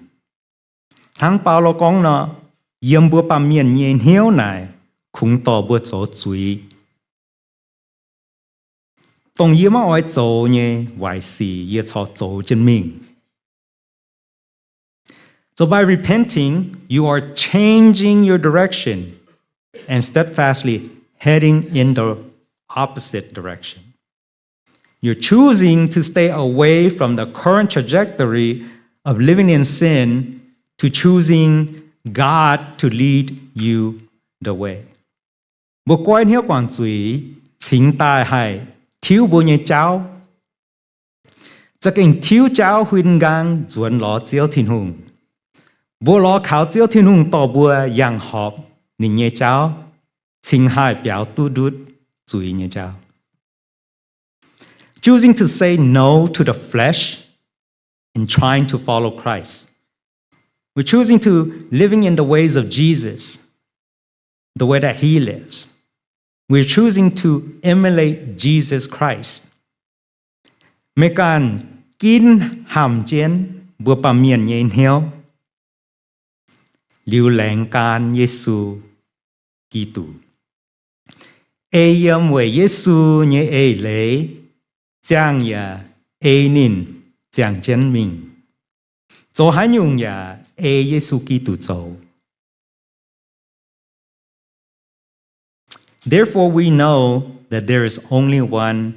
Hnangv Baulo gorngv nor, yiem mbuo baamh mienh nyei hnyouv naaic kungx dorh mbuo zoux zuiz. Dongh yie maiv oix zoux nyei waaic sic yie corc zoux jienv mingh. So by repenting, you are changing your direction and steadfastly heading in the opposite direction. You're choosing to stay away from the current trajectory of living in sin to choosing God to lead you the way. Mbuo goiv hnyouv guangc zuiz cingx daaih haih tiuv mbuo nyei jaauv, za'gengh tiuv jaauv huin nqaang nzuonx lorz Ziouv Tin-Hungh. Mbuo lorz kaux Ziouv Tin-Hungh dorh mbuo yangh horpc ninh nyei jaauv, cingx haih biaux duqv ndutv zuiz nyei jaauv. Choosing to say no to the flesh and trying to follow Christ. We're choosing to living in the ways of Jesus, the way that he lives. We're choosing to emulate Jesus Christ. Meih ganh ginv hamh jienv mbuo baamh mienh nyei hnyouv, liuz laengz gan Yesu Giduc, ei yiem weic Yesu nyei eix leiz, ziangh yaac ei ninh ziangh jienv mingh, zoux haaix nyungc yaac ei Yesu Giduc zoux. Therefore, we know that there is only one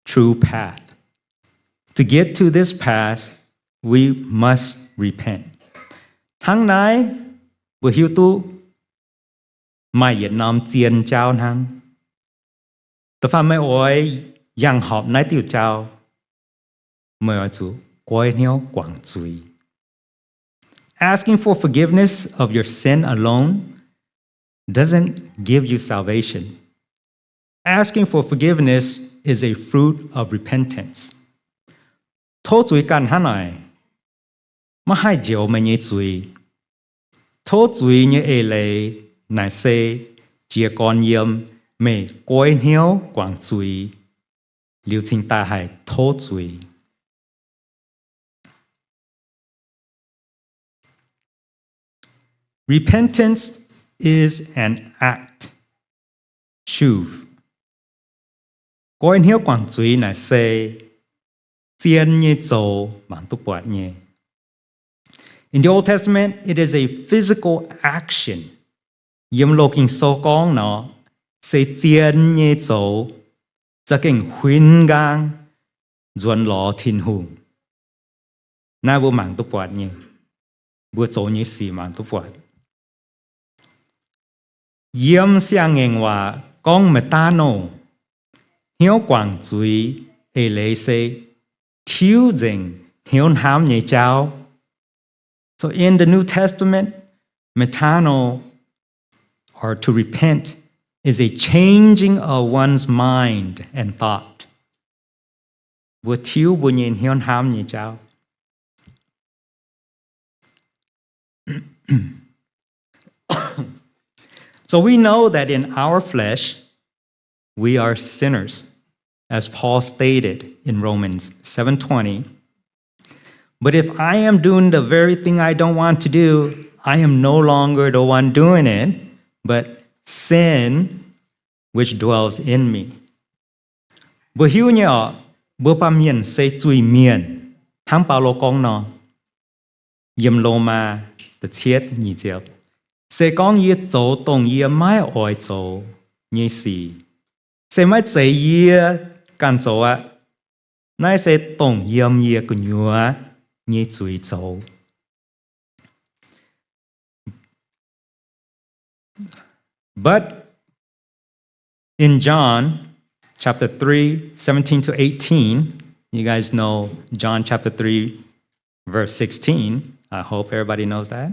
true path. To get to this path, we must repent. Hnangv naaiv, mbuo hiuv duqv maaih yietc norm zien jaauv hnangv. Da'faanh meih oix yangh horpc naaiv diuh jaauv, meih oix zuqc goiv hnyouv guangc zuiz. Asking for forgiveness of your sin alone doesn't give you salvation. Asking for forgiveness is a fruit of repentance. Tov zuiz ganh hnangv naaic maiv haih njoux meih nyei zuiz. Tov zuiz nyei eix leiz naaic se jiez gorn yiem meih goiv hnyouv guangc zuiz, liuz cingx daaih haih tov zuiz. Repentance is an act. Shuv. Goiv hnyouv guangc zuiz naaic se zien nyei zoux mangc duqv buatc nyei. In the Old Testament, it is a physical action. Yiem Loz-Ging Sou gorngv nor, se zien nyei zoux, za'gengh huin nqaang nzuonx lorz Tin-Hungh. Naaiv mbuo mangc duqv buatc nyei. Mbuo zoux nyei sic mangc duqv buatc. Yiem Siang-Ngaengc Waac gorngv metanoia, hnyouv guangc zuiz eix leiz se tiuv nzengc hnyouv hnamv nyei jaauv. So in the New Testament, metanoia, or to repent, is a changing of one's mind and thought. Mbuo tiuv mbuo nyei hnyouv hnamv nyei jaauv. So we know that in our flesh, we are sinners, as Paul stated in Romans seven twenty. But if I am doing the very thing I don't want to do, I am no longer the one doing it, but sin which dwells in me. Mbuo hiuv nyei orqc, mbuo baamh mienh se zuiz-mienh, hnangv Baulo gorngv nor, yiem Lomaa da'cietv nyic ziepc, se gorngv yie zoux dongh yie maiv oix zoux nyei sic, se maiv zeiz yie ganh zoux aqv. Naaiv se dongh yiem yie gu'nyuoz nyei zuiz zoux. But in John chapter three, seventeen to eighteen, you guys know John chapter three, verse sixteen. I hope everybody knows that.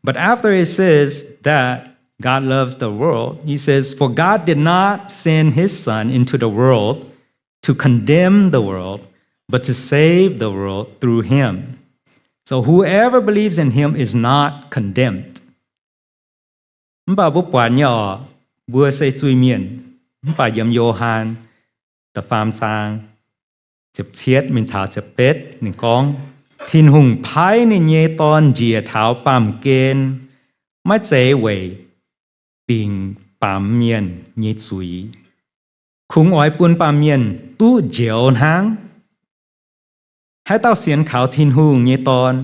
But after it says that God loves the world, he says, "For God did not send his Son into the world to condemn the world, but to save the world through him. So whoever believes in him is not condemned." Mv baac mbuo buatc nyei orqc, mbuo se zuiz-mienh. Mv baac yiem Yo^han da'faam zaang ziepc cietv mingh taux ziepc betv ninh gorngv, Tin-Hungh paaiv ninh nyei Dorn njiec taux baamh gen, maiv zeiz weic dingc baamh mienh nyei zuiz, kungx oix bun baamh mienh duqv njoux hnangv. Haaix dauh sienx kaux Tin-Hungh nyei Dorn,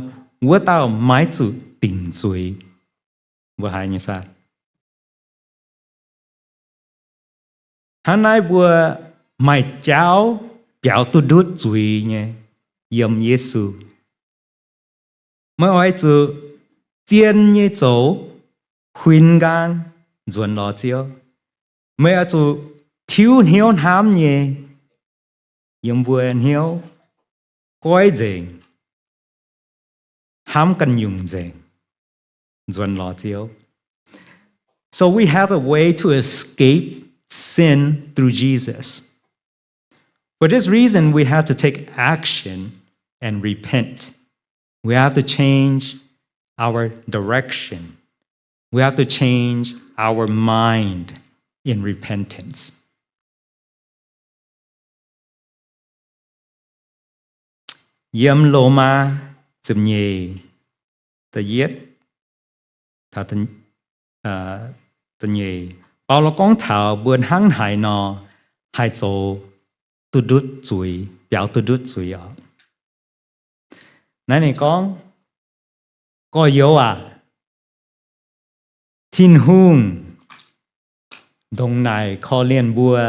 wuov dauh maiv zuqc dingc zuiz. Mbuo haiz nyei saah? Hnangv naaiv mbuo maaih jaauv biaux duqv ndutv zuiz nyei yiem Yesu. Meih oix zuqc zien nyei zoux, huin nqaang, nzuonx lorz Ziouv. Meih oix zuqc tiuv hnyouv hnamv nyei, yiem mbuo hnyouv goiv nzengc, hnamv ganh nyungc nzengc, nzuonx lorz Ziouv. So we have a way to escape sin through Jesus. For this reason, we have to take action and repent. We have to change our direction. We have to change our mind in repentance. Yiem Lomaa ziepc nyeic, da'yietv, da'nyeic, Baulo gorngv taux mbuo hnangv haaix nor haih zoux duqv ndutv zuiz, biaux duqv ndutv zuiz oc. Naaiv ninh gorngv, gorx-youz aac, Tin-Hungh ndongc naaic korv-lienh mbuo,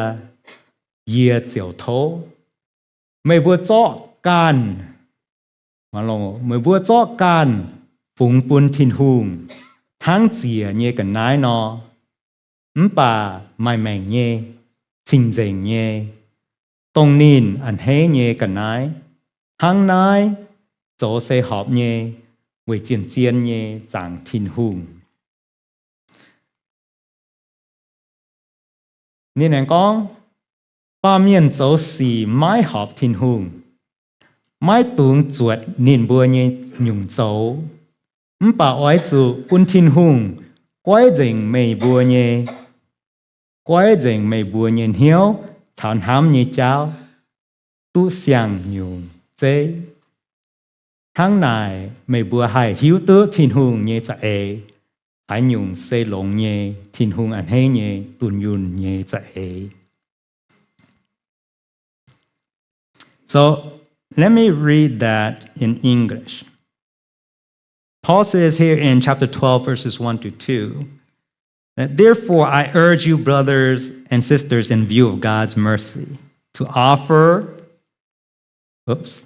yie ziouc tov meih mbuo zorqv ganh, meih mbuo zorqv ganh fungx bun Tin-Hungh hnangv ziec nyei ga'naaiv nor, mv baac maaih maengc nyei, cing-nzengc nyei, dongh ninh a'hneiv nyei ga'naaiv. Hnangv naaiv zoux se horpc nyei, weic zien-zien nyei zaangc Tin-Hungh. Ninh aengx gorngv, baamh mienh zoux sic maiv horpc Tin-Hungh, maiv dungx zuotc ninh mbuo nyei nyungc zoux, mv baac oix zuqc bun Tin-Hungh goiv nzengc meih mbuo nyei, goiv nzengc meih mbuo nyei hnyouv caux hnamv nyei jauv duqv siang-nyungc zeiv. Hnangv naaic meih mbuo haih hiuv duqv Tin-Hungh nyei za'eix, haaix nyungc se longx nyei, Tin-Hungh a'hneiv nyei, dunh yunh nyei za'eix. So let me read that in English. Paul says here in chapter twelve, verses one to two, that, "Therefore, I urge you, brothers and sisters, in view of God's mercy, to offer, oops,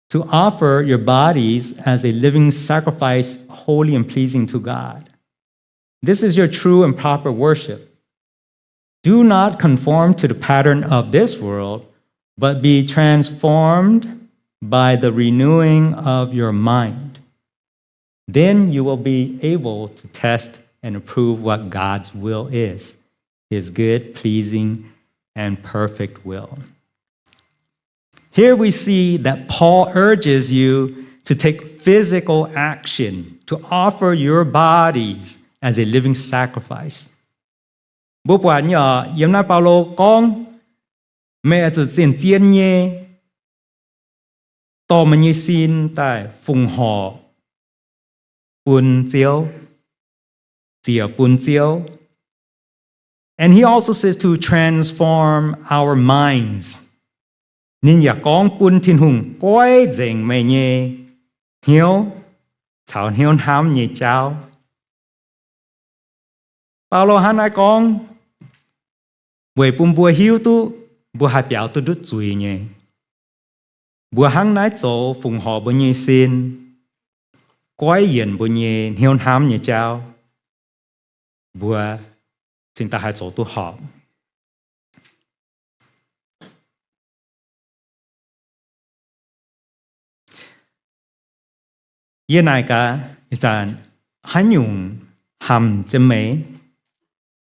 to offer your bodies as a living sacrifice, holy and pleasing to God. This is your true and proper worship. Do not conform to the pattern of this world, but be transformed by the renewing of your mind. Then you will be able to test and approve what God's will is, his good, pleasing, and perfect will." Here we see that Paul urges you to take physical action, to offer your bodies as a living sacrifice. Mbuo buatc nyei oc, yiem naaiv Baulo gorngv, meih oix zuqc zien-zien nyei dorh meih nyei sin daaih fongc horc bun Ziouv, ziec bun Ziouv. And he also says to transform our minds. Ninh yaac gorngv bun Tin-Hungh goiv nzengc meih nyei hnyouv caux hnyouv hnamv nyei jauv. Baulo hnangv naaiv gorngv weic bun mbuo hiuv duqv mbuo haih biaux duqv ndutv zuiz nyei. Mbuo hnangv naaiv zoux fongc horc mbuo nyei sin, goiv yienc mbuo nyei hnyouv hnamv nyei jauv, mbuo cingx daaih haih zoux duqv horpc. Yie naaic gaax, ih zanc haaix nyungc hamc jienv meih,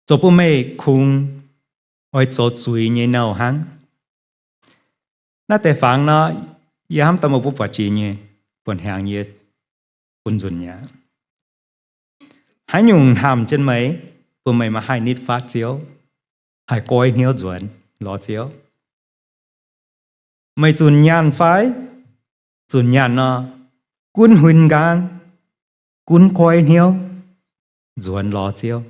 zoux bun meih kungx oix zoux zuiz nyei nouh hnangv. Naaiv deix fangx nor, yie hnamv daaih meih mbuo buatc jiex nyei, buonc hnyangx yie bun nzunc mi'aqv. Haaix nyungc hamc jienv meih, bun meih maiv haih nitv fatv Ziouv, haih goiv hnyouv nzuonx lorz Ziouv? Meih zunc nyaanh fai? Zunc nyaanh nor, gunv huin nqaang, gunv goiv hnyouv nzuonx lorz Ziouv.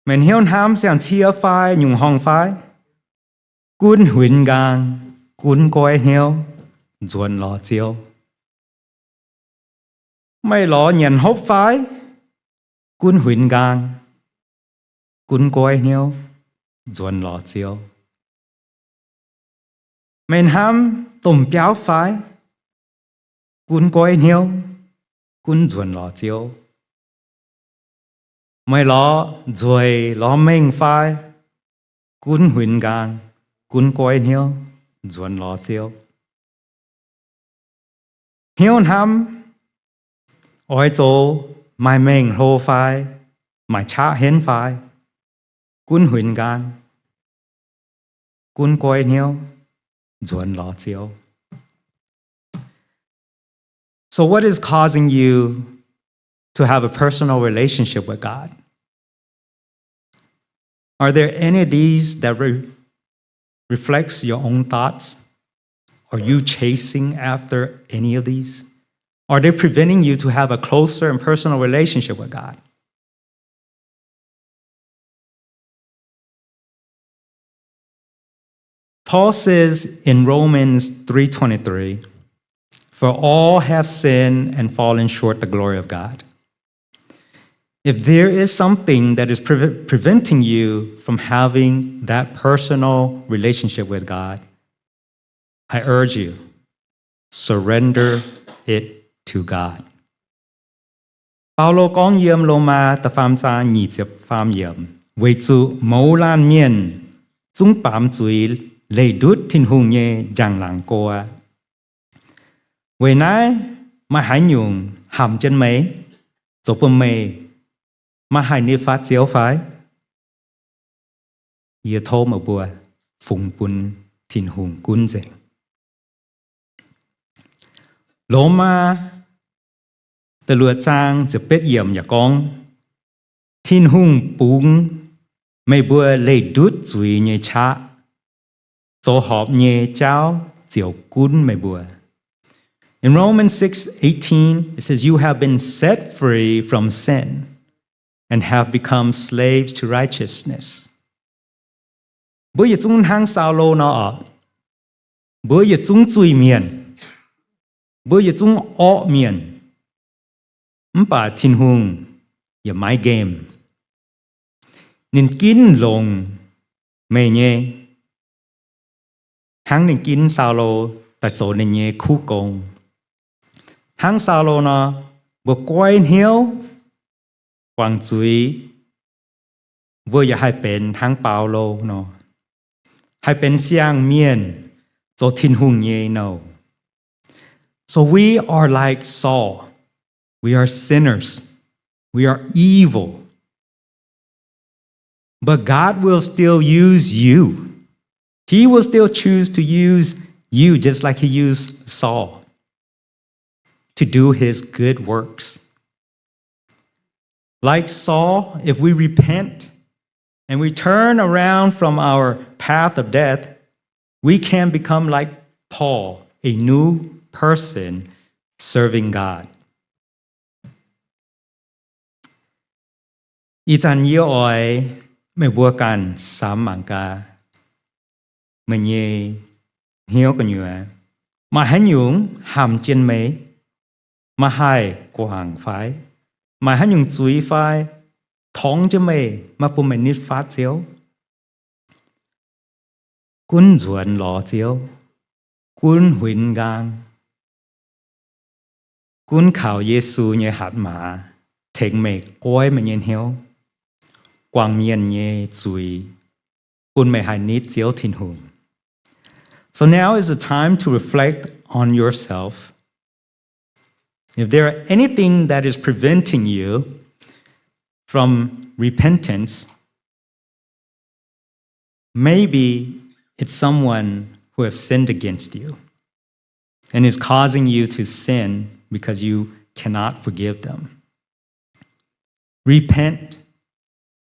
Meih hnyouv hnamv siang-cie fai nyungc horngh fai? Gunv huin nqaang, gunv goiv hnyouv nzuonx lorz Ziouv. Meih lorz nyanc hopv fai? Gunv huin nqaang, gunv goiv hnyouv nzuonx lorz Ziouv. Meih hnamv domh biauv fai? Gunv goiv hnyouv gunv nzuonx lorz Ziouv. Meih lorz nzueic lorz mengh fai, gunv huin nqaang, gunv goiv hnyouv, nzuonx lorz Ziouv. Hnyouv hnamv, oix zoux maaih mengh hlo fai, maaih qaqv henv fai, gunv huin nqaang, gunv goiv hnyouv, nzuonx lorz Ziouv. So, what is causing you to have a personal relationship with God? Are there any of these that re- reflects your own thoughts? Are you chasing after any of these? Are they preventing you to have a closer and personal relationship with God? Paul says in Romans three twenty-three, "For all have sinned and fallen short the glory of God." If there is something that is preve- preventing you from having that personal relationship with God, I urge you, surrender it to God. Baulo gorngv yiem Lomaa da'faam zaang nyic ziepc faam yiemc, weic zuqc mouz laanh mienh zungv baamz zuiz leih ndutv Tin-Hungh nyei njang-laangc go aqv. Weic naaiv, maaih haaix nyungc hamc jienv meih, zoux bun meih maiv haih nitv fatv Ziouv fai? Yie tov meih mbuo fungx bun Tin-Hungh gunv nzengc. Lomaa da'luoqc zaang ziepc betv yiemc yaac gorngv, Tin-Hungh bungx meih mbuo leih ndutv zuiz nyei qaqv, zoux horpc nyei jauv ziouc gunv meih mbuo. In Romans six eighteen, it says, "You have been set free from sin and have become slaves to righteousness." Mbuo yietc zungv hnangv Saulo nor oc. Mbuo yietc zungv zuiz-mienh. Mbuo yietc zungv orqv mienh. Mv baac Tin-Hungh yaac maiv nqemh. Ninh ginv longx meih nyei, hnangv ninh ginv Saulo daaih zoux ninh nyei kuv gong. Hnangv Saulo nor, mbuo goiv hnyouv guangc zuiz, mbuo yaac haih benx hnangv Baulo nor, haih benx siang-mienh zoux Tin-Hungh nyei nouh. So we are like Saul. We are sinners. We are evil. But God will still use you. He will still choose to use you just like he used Saul to do his good works. Like Saul, if we repent and we turn around from our path of death, we can become like Paul, a new person serving God. Ih zanc yie oix meih mbuo ganh samx mangc gaax, meih nyei hnyouv gu'nyuoz, maaih haaix nyungc hamx jien meih, maiv haih guangc fai? Maaih haaix nyungc zuiz fai torngv jienv meih, maiv bun meih nitv fatv Ziouv? Gunv nzuonx lorz Ziouv, gunv huin nqaang, gunv kaux Yesu nyei hatc maaz tengx meih goiv meih nyei hnyouv, guangc mienh nyei zuiz, bun meih haih nitv Ziouv Tin-Hungh. So now is the time to reflect on yourself. If there are anything that is preventing you from repentance, maybe it's someone who have sinned against you and is causing you to sin because you cannot forgive them. Repent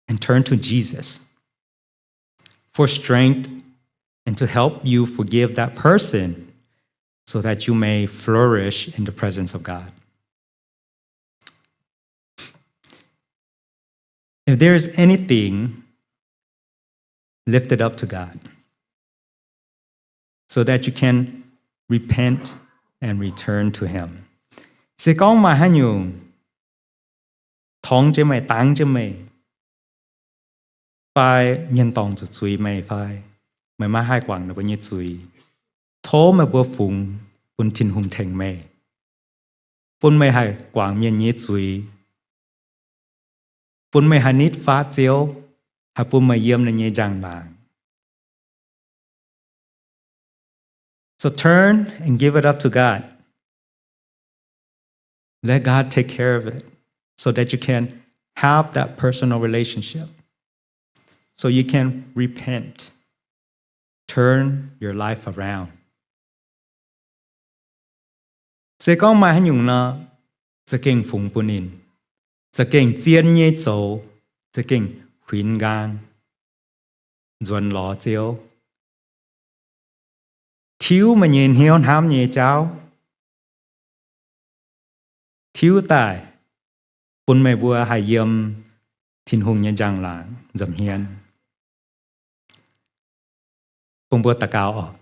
and turn to Jesus for strength and to help you forgive that person so that you may flourish in the presence of God. If there is anything, lift it up to God so that you can repent and return to Him. Se gorngv maaih haaix nyungc torngv jienv meih, dangv jienv meih, fai mienh dorngc zuqc zuiz meih fai, meih maiv haih guangc ninh mbuo nyei zuiz, tov meih mbuo fungx bun Tin-Hungh tengx meih. bun meih haih guangc mienh nyei zuiz, bun meih haih nitv faatv Ziouv, haih bun meih yiem ninh nyei njang-laangc. So turn and give it up to God. Let God take care of it so that you can have that personal relationship, so you can repent, turn your life around. Se gorngv maaih haaix nyungc nor, za'gengh fungx bun ninh, za'gengh zien nyei zoux, za'gengh huinx nqaang, nzuonx lorz Ziouv, tiuv meih nyei hnyouv hnamv nyei jauv, tiuv daaih bun meih mbuo haih yiem Tin-Hungh nyei njang-laangc nza'hmien. Bun mbuo daux gaux oc.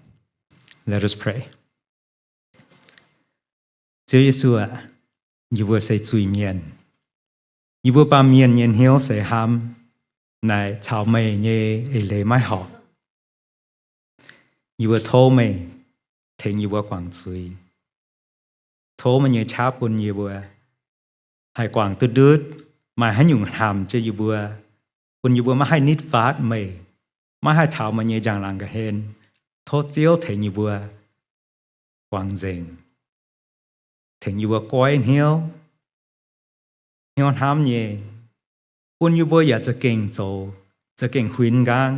Let us pray. Ziouv Yesu aah, yie mbuo se zuiz-mienh. Yie mbuo baamh mienh nyei hnyouv se hnamv naaic caux meih nyei eix leiz maiv horpc. Yie mbuo tov meih tengx yie mbuo guangc zuiz. Tov meih nyei qaqv bun yie mbuo haih guangc duqv ndutv maaih haaix nyungc hnamv jienv yie mbuo, bun yie mbuo maiv haih nitv faatv meih, maiv haih taux meih nyei njang-laangc ga'hlen. Tov Ziouv tengx yie mbuo guangc nzengc, tengx yie mbuo goiv hnyouv, hnyouv hnamv nyei, bun yie mbuo yaac za'gengh zoux, za'gengh huinx nqaang.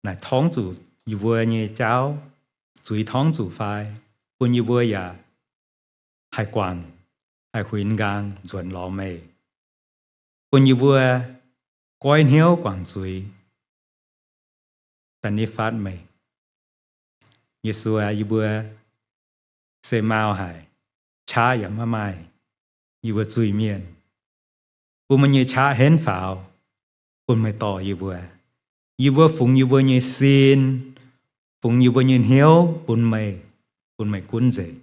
Naaic torngv zuqc yie mbuo nyei jauv, zuiz torngv zuqc fai, bun yie mbuo yaac haih guangc, haih huinx nqaang nzuonx lorz meih, bun yie mbuo goiv hnyouv guangc zuiz, daaih nitv faatv meih. Yesu aah, yie mbuo se mau haic, qaqv yaac maiv maaih. Yie mbuo zuiz-mienh, bun meih nyei qaqv henv faaux, bun meih dorh yie mbuo. Yie mbuo fungx yie mbuo nyei sin, fungx yie mbuo nyei hnyouv bun meih, bun meih gunv nzengc.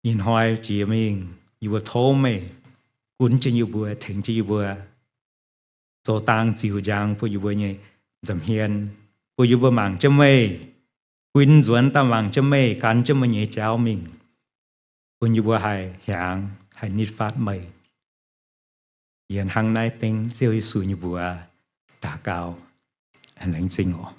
Ih hnoi jiex mingh, yie mbuo tov meih gunv jienv yie mbuo, tengx jienv yie mbuo, zoux dang ziux njang bun yie mbuo nyei nza'hmien, bun yie mbuo mangc jienv meih, huin nzuonx daaih mangc jienv meih, gan jienv meih nyei jauv mingh, bun yie mbuo haih hiaangx, haih nitv faatv meih. Yie hnangv naaiv dengv Ziouv Yesu nyei mbuox daux gaux. Laengz zingh oc.